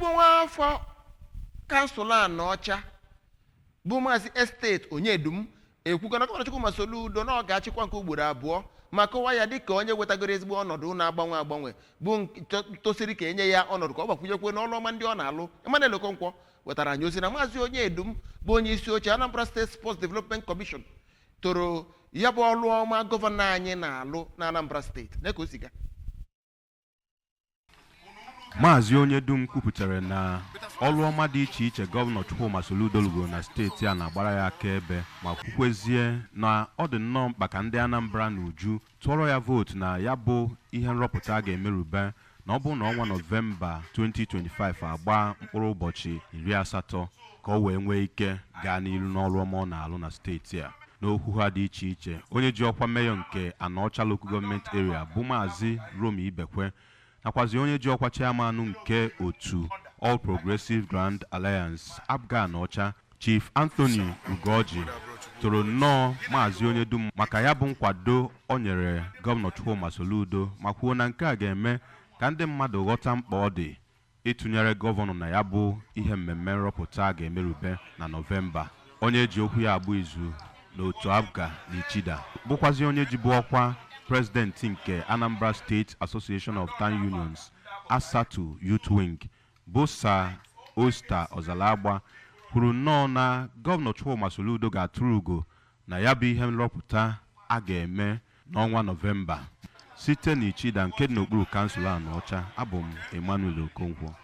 Ezigbo nwa afọ kansụl Anaọcha bụ Maazị Estate Onyedum ekwugo na Gọvanọ Chukwuma Soludo na ọ ga-achịkwa nke ugboro abụọ, ma kọwaa ya dịka onye wetagoro ezigbo ọnọdụ na-agbanwe agbanwe, bụ tosiri ka enye ya ọnọdụ ka ọ gbakwunyekwe n'ọlụ ọma ndị ọ na-alụ. Emmanuel Okonkwo wetara anyị ozi na Maazị Onyedum bụ onye isi oche Anambra State Sports Development Commission toro ya bụ ọlụ ọma gọvanọ anyị na-alụ na Anambra Steeti na ka o si gaa. Maazị Onyedum kwupụtara na ọrụ ọma dị iche iche Gọvanọ Chukwuma Soludo lụgoro na steeti a na-agbara ya akaebe, ma kwukwezie na ọ dị nnọọ mkpa ka ndị Anambra na uju tụọrọ ya vootu na ya bụ ihe nrọpụta a ga-emerube na ọ bụrụ na ọnwa Nọvemba 2025 agba mkpụrụ ụbọchị 80, ka ọ wee nwee ike gaa n'iru n'ọrụ ọma ọ na-alụ na steeti a. N'okwu ha dị iche iche, onye ji ọkwa meyọ nke Anaọcha Local Government Area bụ Maazị Romi Ibekwe, nakwazi onye ji ọkwa chairman nke otu All Progressive Grand Alliance, APGA Anaọcha, Chief Anthony Ugoji, toro nnọọ Maazị Onyedum maka ya bụ nkwado o nyere Gọvanọ Chukwuma Soludo, ma kwuo na nke a ga-eme ka ndị mmadụ ghọta mkpa ọ dị ịtụnyere gọvanọ na ya bụ ihe mmemme nrọpụta a ga-emerube na Nọvemba. Onye ji okwu ya agba izu n'otu APGA na Ichida, bụkwazi onye jibu ọkwa prezidenti nke Anambra State Association of Town Unions, ASATU Youth Wing, bụ Sir Oster Ọzalagba, kwuru nnọọ na Gọvanọ Chukwuma Soludo ga-atụrụ ugo na ya bụ ihe nrọpụta a ga-eme n'ọnwa Nọvemba. Site n'Ichida nke dị n'okpuru kansụl Anaọcha, abụ m Emmanuel Okonkwo.